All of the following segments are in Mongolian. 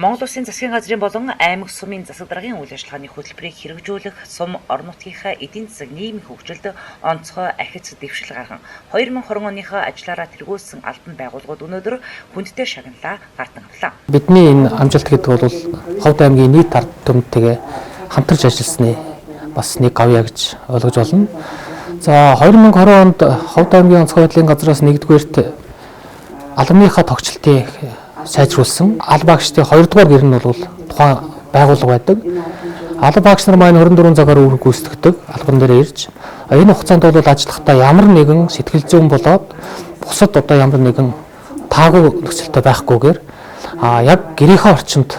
Монгол Улсын засгийн газрын болон аймаг сумын засаг даргын үйл ажиллагааны хөтөлбөрийг хэрэгжүүлэх сум орон нутгийнхаа эдийн засаг нийгмийн хөгжилд онцгой ахиц дэвшил гарган 2020 оныхоо ажиллаараа тэргүүлсэн албан байгууллагууд өнөөдөр хүндтэй шагналаа гардан авлаа. Бидний энэ амжилт гэдэг бол Ховд аймгийн нийт ард түмэнтэйгээ хамтарч ажилласны бас нэг гавьяа гэж ойлгож байна. За 2020 онд Ховд аймгийн онцгой байдлын газраас нэгдүгээрт албаныхаа тогтчлтыг сайжруулсан. Алба агчдын 2 дугаар гэр нь бол тухайн байгууллага байдаг. Алба агч нар маань 24 цагаар үүрэг гүйцэтгэдэг, албан дээр ирж. Энэ хугацаанд бол ажиллахдаа ямар нэгэн сэтгэл зүйн болоод бусад одоо ямар нэгэн таагүй нөхцөлтэй байхгүйгээр яг гэрийнхээ орчинд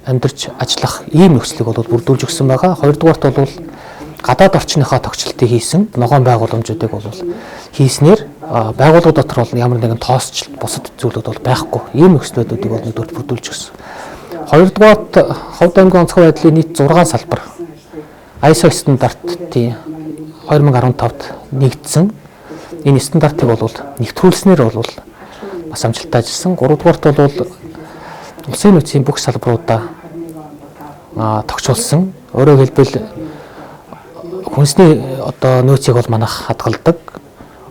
амьдарч ажиллах ийм нөхцөлийг бол бүрдүүлж өгсөн байгаа. Хоёрдугаарт бол гадаад орчныхоо тогтчлтыг хийсэн ногоон байгууламжуудыг бол хийснээр байгууллага дотор бол ямар нэгэн тоосчлт бусад зүйлүүд бол байхгүй. Ийм нөхцөлүүдийг бол нэгдүгээр бүрдүүлж өгсөн. Хоёрдугаарт Ховд аймгийн онцгой байдлын нийт 6 салбар ISO стандартын 2015-д нэгдсэн. Энэ стандартыг бол нэвтрүүлснээр бол бас амжилттай ажилласан. Гуравдугаарт бол улсын нөөцийн бүх салбаруудаа тогтчулсан. Өөрөөр хэлбэл хүнсний одоо нөөцийг бол манайх хадгалдаг.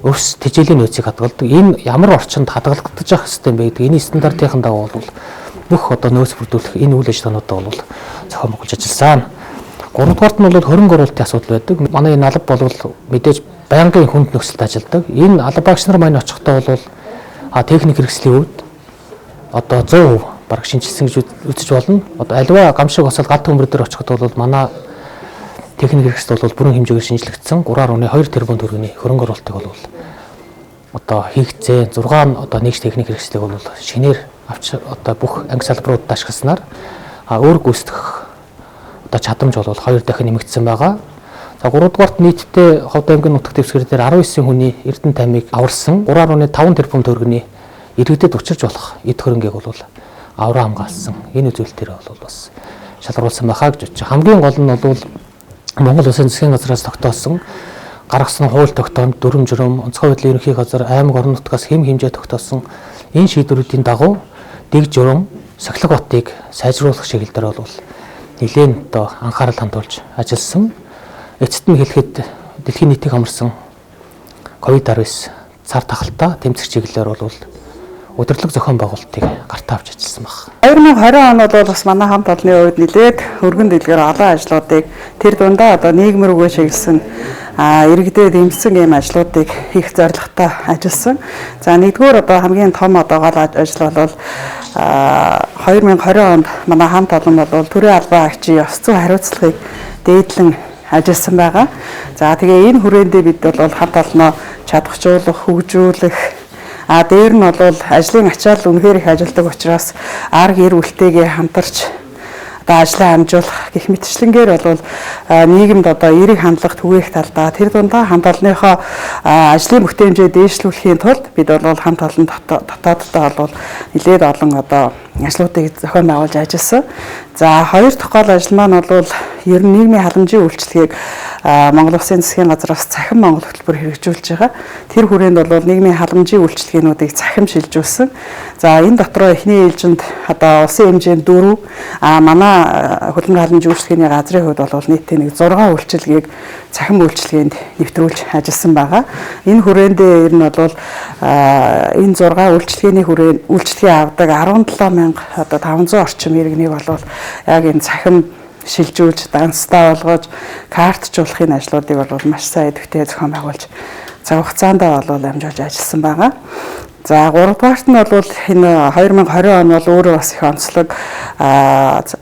Өвс тэжээлийн нөөцийг хадгалдаг. Энэ ямар орчинд хадгалагдаж явах хэрэгтэй юм бэ гэдэг энэ стандартын дагуу бол бүх одоо нөөц бүрдүүлэх энэ үйл ажиллагаануудаа бол зохион байгуулж ажилласан. Гуравдугаарт нь бол хөрөнгө оруулалтын асуудал байдаг. Манай энэ алба бол мэдээж байнгын хүнд нөхцөлд ажилладаг. Энэ алба агч нар маань очихдоо бол техник хэрэгслийн хувьд одоо 100% бараг шинжилсэн гэж үзэж болно. Одоо аливаа гам шиг осол гал төмөр дээр очиход бол манай техник хэрэгсэл бол бүрэн хэмжээгээр шинжлэгдсэн 3.2 тэрбум төгрөгийн хөрөнгө оруулалтыг бол одоо хийгдсэн. 6 одоо нэгж техник хэрэгслийг бол шинээр авч одоо бүх анги салбаруудад ашигласнаар өөр гүйцэтгэх одоо чадамж бол 2 дахин нэмэгдсэн байгаа. За 3 дугаарт нийтдээ Ховд аймгийн нутаг дэвсгэр дээр 19 хүний эрдэнэ таймыг аварсан 3.5 тэрбум төгрөгийн иргэдэд учирч болох эд хөрөнгийг бол авраа хамгаалсан. Энэ үзүүлэлтээр бол бас шалгаруулсан байхаа гэж бодчих. Хамгийн гол нь бол Монгол Улсын засгийн газраас тогтоосон гаргасан хууль тогтоомж, дүрэм журам, онцгой байдлын ерөнхий газар, аймаг орон нутгаас хэм хэмжээ тогтоосон энэ шийдвэрүүдийн дагуу дэг журам, сахилга батыг сайжруулах чиглэл дээр бол нэлээд одоо анхаарал хандуулж ажилласан. Эцэст нь хэлэхэд дэлхийн нийтийг хамарсан COVID-19 цар тахалтай тэмцэх чиглэлээр бол удирдлага зохион байгуулалтыг гартаа авч ажилласан баг. 2020 он бол бас манай хамт олонны хувьд нэлээд өргөн дэлгэр олон ажлуудыг тэр дундаа одоо нийгэм рүүгээ чиглэсэн иргэдэд дэмжсэн ийм ажлуудыг хийх зорилготой ажилласан. За нэгдүгээр одоо хамгийн том одоо гол ажил бол 2020 онд манай хамт олон бол төрийн албан агчийн ёс зүйн хариуцлагыг дээдлэн ажилласан байгаа. За тэгээ энэ хүрээндээ бид бол хамт олноо чадваржуулах, хөгжүүлэх, дээр нь бол ажлын ачаал үнэхээр их ажилдаг учраас арга гэр бүлтэйгээ хамтарч одоо ажлаа амжуулах гэх мэтчлэнгээр бол нийгэмд одоо эерэг хандлага түгээх талдаа тэр дундаа хамт олонныхоо ажлын бүтээмжээ дээшлүүлэхийн тулд бид бол хамт олон дотооддоо бол нэлээд олон одоо ажлуудыг зохион байгуулж ажилласан. За хоёр дахь гол ажил маань бол ер нь нийгмийн халамжийн үйлчилгээг Монгол Улсын засгийн газраас цахим Монгол хөтөлбөр хэрэгжүүлж байгаа. Тэр хүрээнд бол нийгмийн халамжийн үйлчилгээнүүдийг цахим шилжүүлсэн. За энэ дотроо эхний ээлжинд одоо улсын хэмжээнд 4, манай хөдөлмөр халамжийн үйлчилгээний газрын хувьд бол нийтдээ нэг 6 үйлчилгээг цахим үйлчилгээнд нэвтрүүлж ажилласан байгаа. Энэ хүрээндээ ер нь бол энэ 6 үйлчилгээний хүрээнд үйлчилгээ авдаг 17 одоо 500 орчим иргэнийг бол яг энэ цахим шилжүүлж, данстай болгож, картжуулахын ажлуудыг бол маш сайн идэвхтэй зохион байгуулж цаг хугацаанд бол амжуулж ажилласан байгаа. За гуравдугаарт нь бол энэ 2020 он бол өөрөө бас их онцлог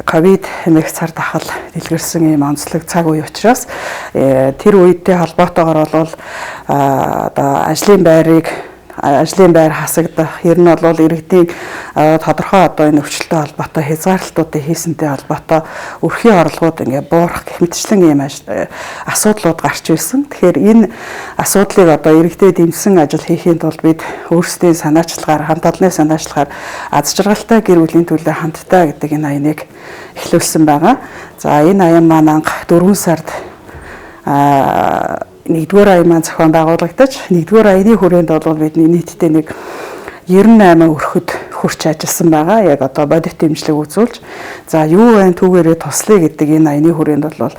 ковид хэмээх цар тахал дэлгэрсэн ийм онцлог цаг үе учраас тэр үедтэй холбоотойгоор бол одоо ажлын байрыг ажлын байр хасагдах, ер нь бол иргэдийн тодорхой одоо энэ өвчлөлтэй холбоотой хязгаарлалтуудыг хийсэнтэй холбоотой өрхийн орлогууд ингээ буурах гэх мэтчлэн ийм асуудлууд гарч ирсэн. Тэгэхээр энэ асуудлыг одоо иргэдэд дэмжсэн ажил хийхийн тулд бид өөрсдийн санаачлагаар, хамт олонны санаачлагаар аз жаргалтай гэр бүлийн төлөө хамтдаа гэдэг энэ аяныг эхлүүлсэн байгаа. За энэ аян маань анх 4 сард нэгдүгээр аян маань зохион байгуулагдаж, нэгдүгээр аяны хүрээнд бол бидний нийтдээ нэг 98 өрхөд хурц ажилласан байгаа. Яг одоо бодит дэмжлэг үзүүлж, за юу вэ түүгээрээ туслая гэдэг энэ аяны хүрээнд бол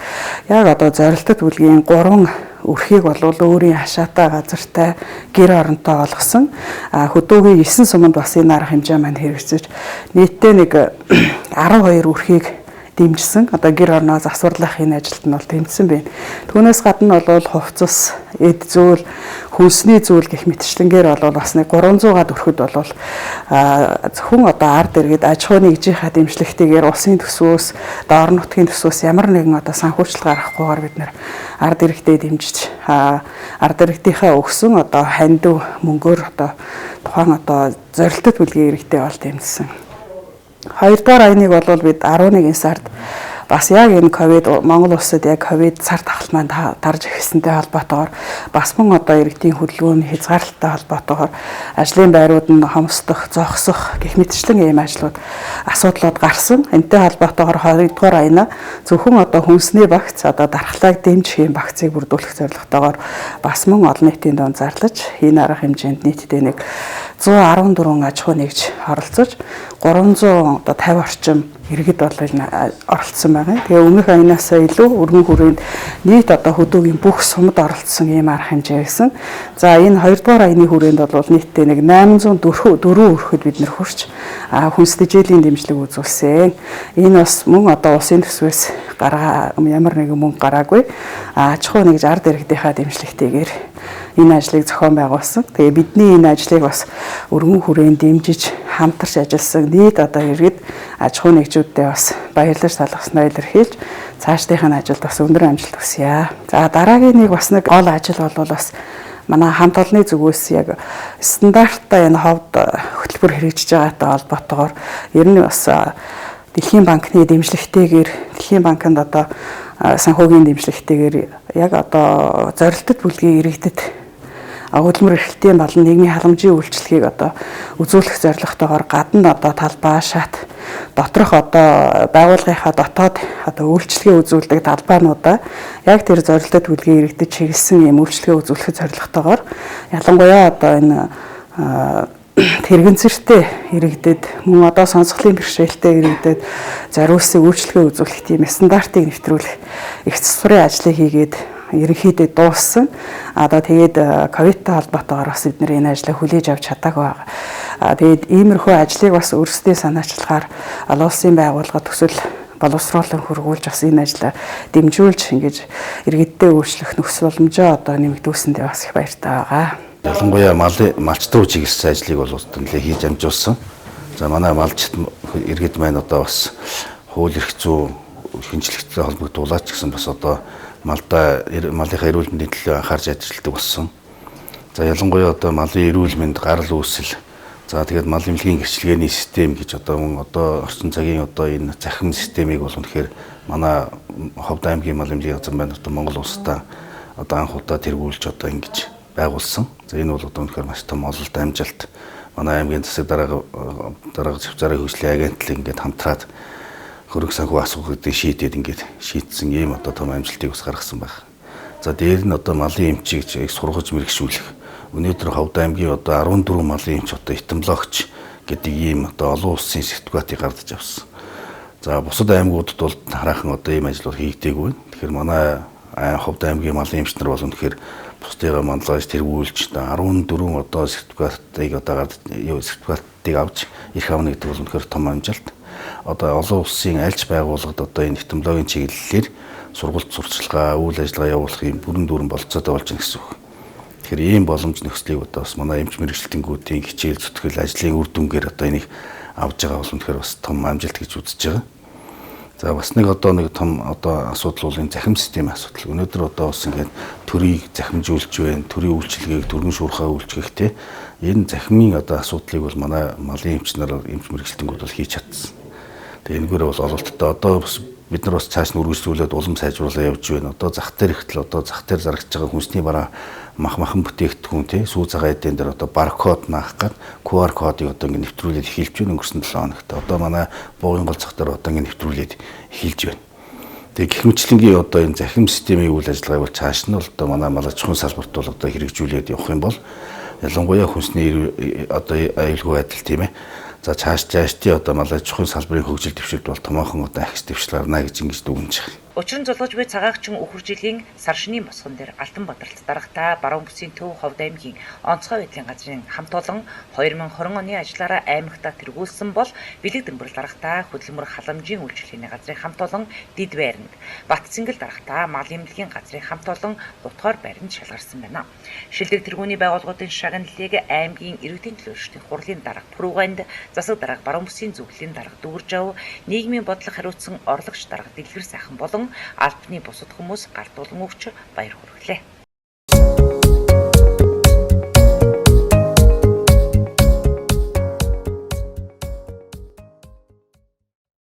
яг одоо зорилтод бүлгийн 3 өрхийг бол өөрийн хашаатай газартай гэр оронтой олгосон. А хөдөөгийн 9 суманд бас энэ арга хэмжээ маань хэрэгжиж нийтдээ нэг 12 өрхийг дэмжсэн. Одоо гэр орноо засварлах энэ ажилд нь бол тэмцсэн байна. Түүнээс гадна бол хувцас, эд зүйл, хүнсний зүйл гэх мэтчлэнгээр бол бас нэг 300-аад өрхөд бол зөвхөн одоо ард иргэд аж ахуй нэгжийнхаа дэмжлэгтэйгээр улсын төсвөөс, доор нутгийн төсвөөс ямар нэгэн одоо санхүүжилт гаргахгүйгээр бид нэр ард иргэдээ дэмжиж, ард иргэдийнхээ өгсөн одоо хандив мөнгөөр одоо тухайн одоо зорилтод бүлгийн иргэдээ бол дэмжсэн. Хоёрдугаар аяныг бол бид 11 сард бас яг энэ ковид Монгол улсад яг ковид цар тахал маань тарж эхэлсэнтэй холбоотойгоор бас мөн одоо иргэдийн хөдөлгөөний хязгаарлалттай холбоотойгоор ажлын байрууд нь хомсдох, зогсох гэх мэтчлэн ийм ажлууд асуудлууд гарсан. Энэтэй холбоотойгоор хоёрдугаар аянаа зөвхөн одоо хүнсний багц одоо дархлааг дэмжих ийм багцыг бүрдүүлэх зорилготойгоор бас мөн олон нийтийн дунд зарлаж энэ арга хэмжээнд нийтдээ нэг 114 аж ахуй нэгж оролцож 350 орчим иргэд бол оролцсон байгаа. Тэгээ өмнөх аянаасаа илүү өргөн хүрээнд нийт одоо хөдөөгийн бүх сумд оролцсон ийм арга хэмжээ байсан. За энэ хоёрдугаар аяны хүрээнд бол нийтдээ нэг 804 өрхөд бид нэр хүрч хүнс тэжээлийн дэмжлэг үзүүлсэн. Энэ бас мөн одоо улсын төсвөөс гаргаа ямар нэгэн мөнгө гараагүй. Аж ахуй нэгж ард иргэдийнхаа дэмжлэгтэйгээр энэ ажлыг зохион байгуулсан. Тэгээ бидний энэ ажлыг бас өргөн хүрээнд дэмжиж хамтарч ажилласан нийт одоо иргэд аж ахуй нэгжүүддээ бас баярлаж талархснаа илэрхийлж цаашдынх нь ажилд бас өндөр амжилт хүсье. За дараагийн нэг бас нэг гол ажил бол бас манай хамт олонны зүгээс яг стандарттай энэ ховд хөтөлбөр хэрэгжиж байгаатай холбоотойгоор ер нь бас Дэлхийн банкны дэмжлэгтэйгээр Дэлхийн банкнд одоо санхүүгийн дэмжлэгтэйгээр яг одоо зорилтод бүлгийн иргэдэд хөдөлмөр эрхлэлтийн болон нийгмийн халамжийн үйлчилгээг одоо үзүүлэх зорилготойгоор гадна одоо талбай шат доторх одоо байгууллагынхаа дотоод одоо үйлчилгээ үзүүлдэг талбайнуудаа яг тэр зорилтод бүлгийн иргэдэд чиглэсэн юм үйлчилгээ үзүүлэх зорилготойгоор ялангуяа одоо энэ тэрэгцэртэй иргэдэд мөн одоо сонсголын бэрхшээлтэй иргэдэд зориулсан үйлчилгээ үзүүлэх тийм стандартыг нэвтрүүлэх их засварын ажлыг хийгээд ерөнхийдөө дууссан. Одоо тэгээд ковидтай холбоотойгоор бас бид нэр энэ ажлыг хүлээж авч чадаагүй байгаа. Тэгээд иймэрхүү ажлыг бас өөрсдийн санаачлагаар олон улсын байгууллага төсөл боловсруулан хөргүүлж бас энэ ажлаа дэмжүүлж ингэж иргэддээ өөрчлөх нөхцөл боломжоо одоо нэмэгдүүлсэндээ бас их баяртай байгаа. Ялангуяа малчд руу чиглэсэн ажлыг бол нэлээ хийж амжуулсан. За манай малчд иргэд маань одоо бас хууль эрх зүй шинжлэхтэй холбогдуулаач гэсэн бас одоо малынхаа эрүүл мэндийн төлөө анхаарч ажилладаг болсон. За ялангуяа одоо малын эрүүл мэнд, гарал үүсэл, за тэгээд мал эмнэлгийн гэрчлэгээний систем гэж одоо мөн одоо орчин цагийн одоо энэ захим системийг бол үнэхээр манай Ховд аймгийн мал эмнэлгийн газар маань одоо Монгол улсдаа одоо анх удаа тэргүүлж одоо ингэж байгуулсан. За энэ бол одоо үнэхээр маш том ололт амжилт. Манай аймгийн засаг дарга зэвцарын хөгжлийн агентлаг ингээд хамтраад хөрөнгө санхүү асуудлыг шийдээд ингээд шийдсэн ийм одоо том амжилтыг бас гаргасан байх. За дээр нь одоо малын эмчийг сургаж мэргэшүүлэх. Өнөөдөр Ховд аймгийн одоо 14 малын эмч одоо этимологч гэдэг ийм одоо олон улсын сертификатыг гаргаж авсан. За бусад аймагуудад бол хараахан одоо ийм ажил бол хийгдээгүй. Тэгэхээр манай Ховд аймгийн малын эмч нар бол үнэхээр бусдыгаа манлайлж тэргүүлж 14 одоо сертификатыг одоо сертификатыг авч эрх авна гэдэг бол үнэхээр том амжилт. Одоо олон улсын альж байгууллагад одоо энэ этимологийн чиглэлээр сургалт сурчлагаа, үйл ажиллагаа явуулах юм бүрэн дүүрэн болцоотой болж байна гэсэн үг. Тэгэхээр ийм боломж нөхцөлийг одоо бас манай эмч мэргэжилтэнгүүдийн хичээл зүтгэл ажлын үр дүнгээр одоо энийг авж байгаа бол үнэхээр бас том амжилт гэж үзэж байгаа. За бас нэг одоо нэг том одоо асуудал бол энэ захим системийн асуудал. Өнөөдөр одоо бас ингээд төрийг захимжуулж байна, төрийн үйлчилгээг, төргөн шуурхай үйлчилгээг те. Энэ захимын одоо асуудлыг бол манай малын эмч нар, эмч мэргэжилтэнгүүд бол хийж чадсан. Тэгээ энэгээр бол ололттой одоо бас бид нар бас цааш нь үргэлжлүүлээд улам сайжруулаа явж байна. Одоо зах дээр ихтэл одоо зах дээр зарагдж байгаа хүнсний бараа мах махан бүтээгдэхүүн тий сүү цагаан эдэн дээр одоо баркод наах гад QR кодыг одоо ингэ нэвтрүүлээд эхэлж байна өнгөрсөн 7 хоногт. Одоо манай буугын гол зах дээр одоо ингэ нэвтрүүлээд эхэлж байна. Тэгээ гэх мэтлэнгийн одоо энэ захим системийн үйл ажиллагааг бол цааш нь бол одоо манай мал аж ахуйн салбарт бол одоо хэрэгжүүлээд явах юм бол ялангуяа хүнсний одоо аюулгүй байдал тийм ээ. За цааш цаашдын одоо мал аж ахуйн салбарын хөгжил дэвшилд бол томоохон одоо ахис дэвшил гарна гэж ингэж дүгнэж байна. Учир нь зулгаж буй цагаагчин үхэр жилийн сар шинийн босгон дээр Алтан бадралт дарагтаа Баруун бүсийн Төв Ховд аймгийн онцгой байдлын газрын хамт олон 2020 оны ажиллаараа аймагтаа тэргүүлсэн бол Бэлэг дэмбэрэл дарагтаа хөдөлмөр халамжийн үйлчилгээний газрын хамт олон Дид байранд, Батцэнгэл дарагтаа мал эмнэлгийн газрын хамт олон гутгаар байранд шалгарсан байна. Шилдэг тэргүүний байгууллагуудын шагналыг аймгийн иргэдийн төлөөлөгчдийн хурлын дарга Пүрүгэнд, засаг дарга Баруун бүсийн зөвлөлийн дарга Дүүржав, нийгмийн бодлого хариуцсан орлогч дарга Дэлгэр сайхан болон албаны бусад хүмүүс гардуулан өгч баяр хүргэлээ.